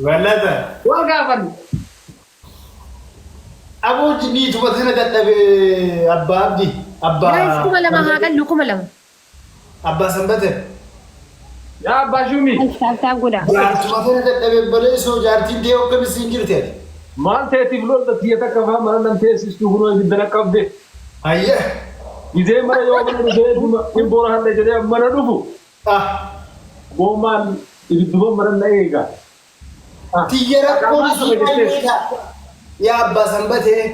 Wallata. Wal gaafanna. Aboo niituma tana dadhabe abbaa abdii. Abbaa. Guys 2000 haa gallu 2000. Abbaa sanbate. Yaa abbaa shuumii. Tap tap godha. Jaartuma tana dadhabe baleessoo jaartiin tee hoggami siin jirti ati. Maal teetiif lolta tiyya takka faa mana nan teessistuu kunoo ibidda na qabde. Hayyee. Gizee mana yoo mana dhufee dhuma hin boora hadhe jedhee mana dhufu. Ah. Goomaan ibidduma mana na eega. Ah. Tiyya rakkoon Maqaa isii qaba maal jettee. beekaa? Yaa abbaa sanbatee.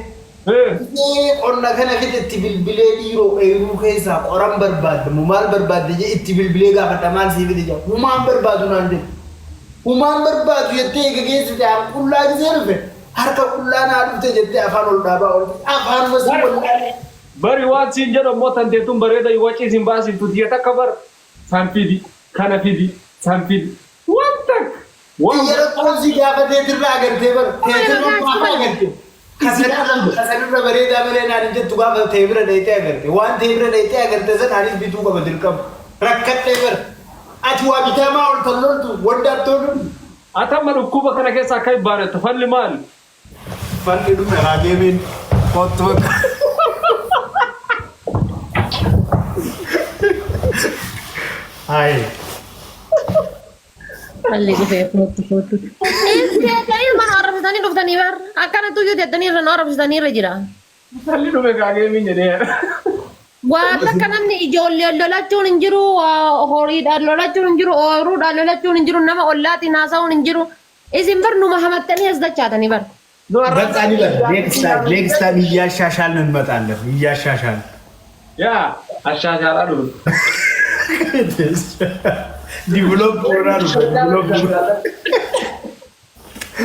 Eh. Gizee qonna kana fixe itti bilbilee dhiiroo ooyiruu keessaa qoran barbaadde moo maal barbaadde jee itti bilbilee gaafadha maal sii fide jedha. Humaan barbaadu naan jedhe. Humaan barbaadu jettee eega geessite an qullaa gizee dhufe harka qullaa naa dhufte jettee afaan ol dhaabaa olte. Afaanuma sii wallaalee. Bari waan siin jedhu ammoo tanteetun bareeda wacii sin baasiftu tiyya takka bar san fidi kana fidi san fidi waan takka waan Tiyya rakkoon si gaafa teetirra agartee bar 2000 teetirra guys gaafa 2000. agarte. Kasanirra bareedaa malee naan hin jettu gaafa ta'e bira dheeyxee agarte. Waan ta'e bira dheeyxee agarte san anis bituu qaba dirqama. Rakkadhee bar. Ati waa bitaa maa ol talloltu wanda attoonu. Atamma dhukkuba kana keessa akka hin baanettu falli maali? Falli dhume haa geemiin kottu bakka. Hayi. Malli dhufee kootu kootu. Teessanii mana arrabsitanii dhuftanii bar akkanattu iyyuu teettanii irra nu arrabsitanii irra jira. Falli dhume kaa geemiin jedhee. Waa takka namni ijoolleen lolachuun hin jiru, waa horiidhaan lolachuun hin jiru, ooyiruudhaan lolachuun hin jiru, nama ollaatiin haasa'uun hin jiru. Isin bar numa hamattanii as dachaatanii bar. Nu በቃ ሊበል ኔክስት ታይም ኔክስት ታይም እያሻሻልን እንመጣለን። እያሻሻልን Yaa ashaashaalaa dhufe. ዲቨሎፕ ሆናል። ዲቨሎፕ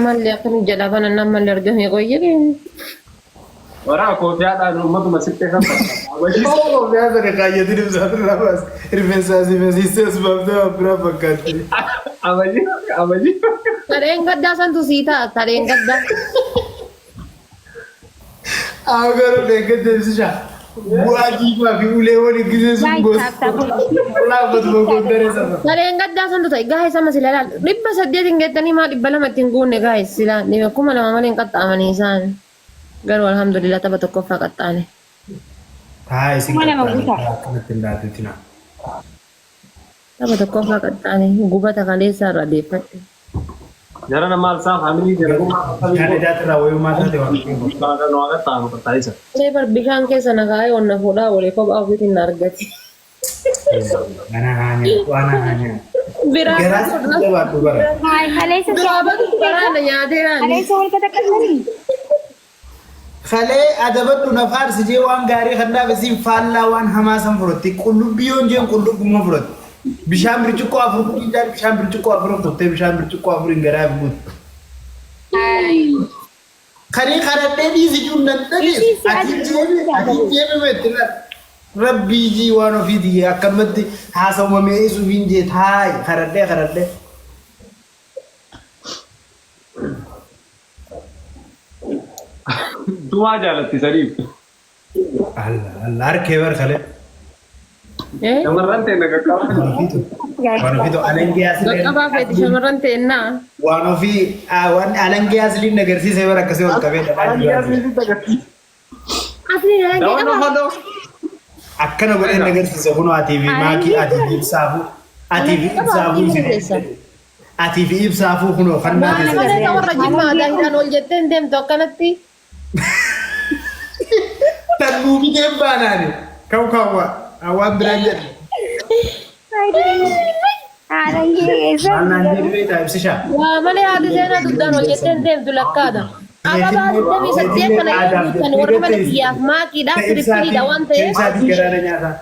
Malli akkamii jalaa banannaan malli argame qoyyee. Waraa koofiyaadhaan uummatuma sittee kan Abaji abaji. Sareen gaddaa santu sii ta'a sareen gaddaa. Sareen gaddaa santu ta'e gaa'e sama sila laal 800 hin geettanii maa 200 ittiin guunne gaa'e sila 2000 malee hin qaxxaamanii isaan. Garuu alhamdulillah tapha tokkoffaa qaxxaane. 2000 guutaa. Tapha tokkoffaa qaxxaane gubata kaleessaa irraa deeffadhe. Jara maal isaa faamilii jara kuma. Ulee bar bishaan keessa na kaa'ee onna fuudhaa olee kophaa ofiitiin na argate. Biraa Hayi kaleessa biraa batu karaa na nyaateeraan. kaleessa wal qaxaqaxanii. Kalee adabadhu na faarsi jee waan gaarii kan dhaabe siin faallaa waan hamaa san fudhatte qullubbii yoon jeen qullubbuma fudhatte. Bishaan birciqqoo afur kutiin bishaan birciqqoo afur kuttee bishaan birciqqoo afuriin garaa guutte. Kanii kadhadhee dhiisi jiru nan dhageessu. Ati jeemi ati jeemi beekti rabbii jii waan ofiiti akkanumatti haasawuma mi'eessuuf hin jee taayi kadhadhee kadhadhee. Dumaa jaalatti saniif. Allah Allah harkee bar kalee. Shamarran ta'e na qaqqaba. Waan ofiitu alangee asliin Qaqqabaa feeti shamarran teennaa. waan ofii waan alangee asliin agarsiisee bara akkasii ol qabee dhadhaa dibaa ture. Asliin alangee Daawwan qabaa. uffadhu. Akkana godhee agarsiise kunoo atii fi maakii atii fi ibsaafuu atii fi ibsaafuu isin atii fi ibsaafuu kunoo fannaa Waan keessa. malee warra jimmaa daandaan ol jettee hin deemtu akkanatti. Tan buubiteen baanaani. Kaw kaawwa waan biraan jedhe. Alangee keessa. Maal naan jedhu beektaa ibsishaa? Waa malee haati seenaa dugdaan ol jettee hin deemtu lakkaata. Ababaa 28 kana yoo guuttan warri mana kiyyaaf maakiidhaaf firippiriidha waan ta'eef. Ibsaatii garaana nyaataa.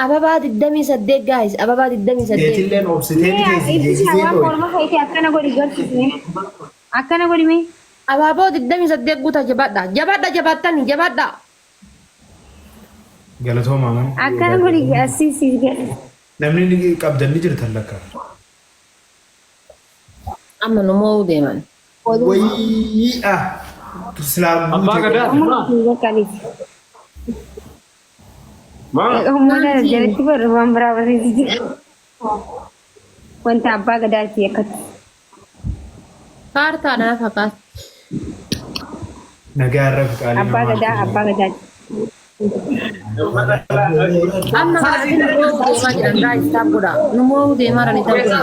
Ababaa 28 guys ababaa 28. Teetilleen obsitee teessi Ibsishaa jeesisee waan dhooyte. morma keetii akkana godhi garsiisne. Akkana godhi mee. Abaaboo 28 guutaa jabaadha. Jabaadha jabaattani jabaadha. Galatoomaa mana. Akkana godhi asiis garsiisne. Namni ni qabdan ni jirtan lakka. Amma nu mo'uu deeman. Wayii ah. Silaa Abbaa guute. gadaa. Amma qaqqabisi. Maa? Uummata jalatti barra waan biraa barreessi jira. Wanta abbaa gadaati akkatti. Kaartaadha na fakkaata. Nagaa irra qaalii Abbaa namaa. gadaa abbaa gadaa. Amma kana nu moo'uu deemaa jiran guys tap godha. Nu moo'uu deemaa jirani tap godha.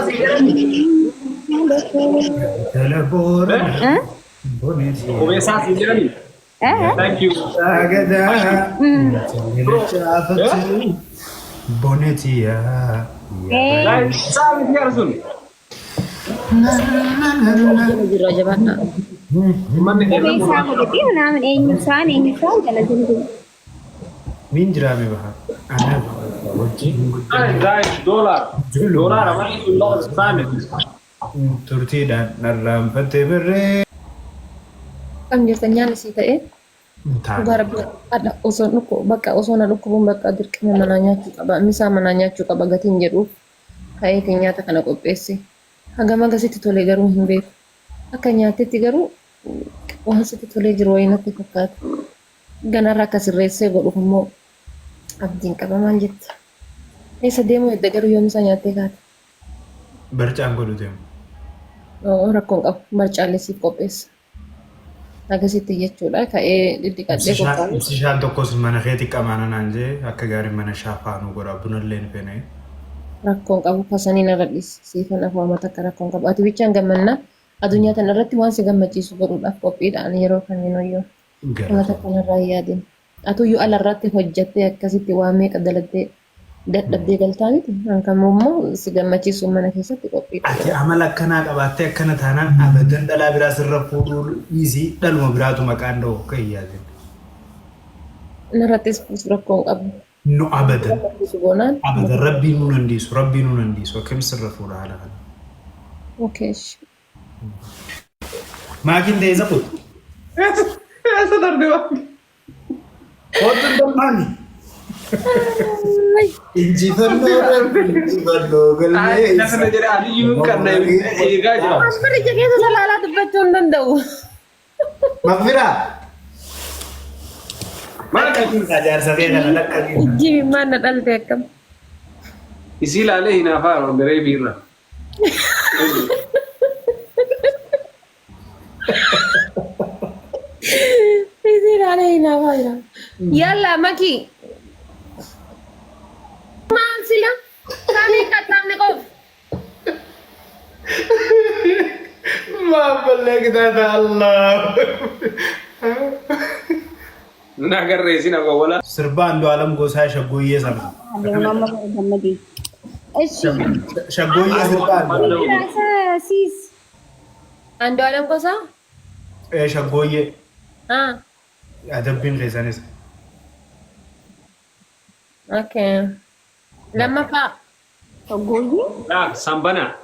Jala boora. Boneeti. Qubeessaa siin jedhani. Eh? Thank you. Gadaa. Chaafatu. Boneeti yaa. Eh. Guys, saa miti jaarsun. Jira jabaadha. Manni keessa Qubeessaa godhatee naamin eenyu isaan eenyu isaan jala jiru. Min jiraame baha. Ana wajjin Guys, dollar. Dollar malee dollar saame. turtiidhaan dharraanfattee birree. Kam jirtan nyaanni sii ta'e dhugaa rabbi hadha osoo dhukku bakka osoo na dhukkubuun bakka dirqama manaa nyaachuu qaba misaa manaa nyaachuu qaba gatiin jedhuuf ka'eetiin nyaata kana qopheesse. Hagam agasitti tole garuu hin beeku. Akka nyaattetti garuu waan sitti tolee jiru wayii natti fakkaata. Ganarra akka sirreessee godhuuf immoo abdiin qaba maal jetta? Eessa deemuu edda garuu yoom isaa nyaattee kaate? Barcaan godhu deemu. Oo rakkoon qabu barcaalee siif qopheessa. Akkasitti jechuudha ka'ee diddiqadhee qophaa'e. Ibsishaan tokkos mana keetti qamaana naan jee akka gaarii mana shaafaanuu godha bunallee ni feene. Rakkoon qabu kasanii narra dhiisi siifan afaama takka rakkoon qabu. Ati bichaan gammannaa addunyaa tana irratti waan si gammachiisu godhuudhaaf qophiidhaan yeroo kamiinuyyuu. Nama takka narraa hin yaadin. Atuyyuu alarratti hojjattee akkasitti waa meeqa daladdee dadhabdee galtaa miti. An kamuu immoo si gammachiisuun mana keessatti qophiidha. Ati amala akkanaa qabaattee akkana taanaan abadan dhalaa biraa sirra fuudhuu dhiisii dhaluma biraatu maqaan dha'u akka hin yaadin. Narrattis fuusu rakkoon qabu. No abadan. Gammachiisu goonaan. Abadan rabbiin nuun handiisu rabbiin nuun handiisu akkam sirra fuudha haala kana. Okay. Maakiin ta'e isa kutu. Eessa darbe waan? Kootu hin danda'ani. Injifannoo rabbi injifannoo galmee. Lafa jedhe aliyyuu kan eegaa jira. Asfar ija keessa salaalaa dubbachuu hin danda'u. Mafira. Lakka kiisaa jaarsa kee kana lakka kiisaa. Ijji imimmaan na dhalte akkam. Isii ilaalee hinaafaa garee biirra. Isii ilaalee hinaafaa jira. Yalla maki. Maal sila? Samii qaxxaamne qof. Maal ballee kitaaba Allah. Nagarree isin awwala. Sirba Andu'aalam Gosaa Shaggooyyee sana. Mamma gammadee. Eshi. Shaggooyyee sirba Andu'aalam. Isa siis. Andu'aalam Gosaa? Ee Shaggooyyee. Ah, Adabbiin keessanis. okay. Lammaffaa. Shaggooyyee. Sambana.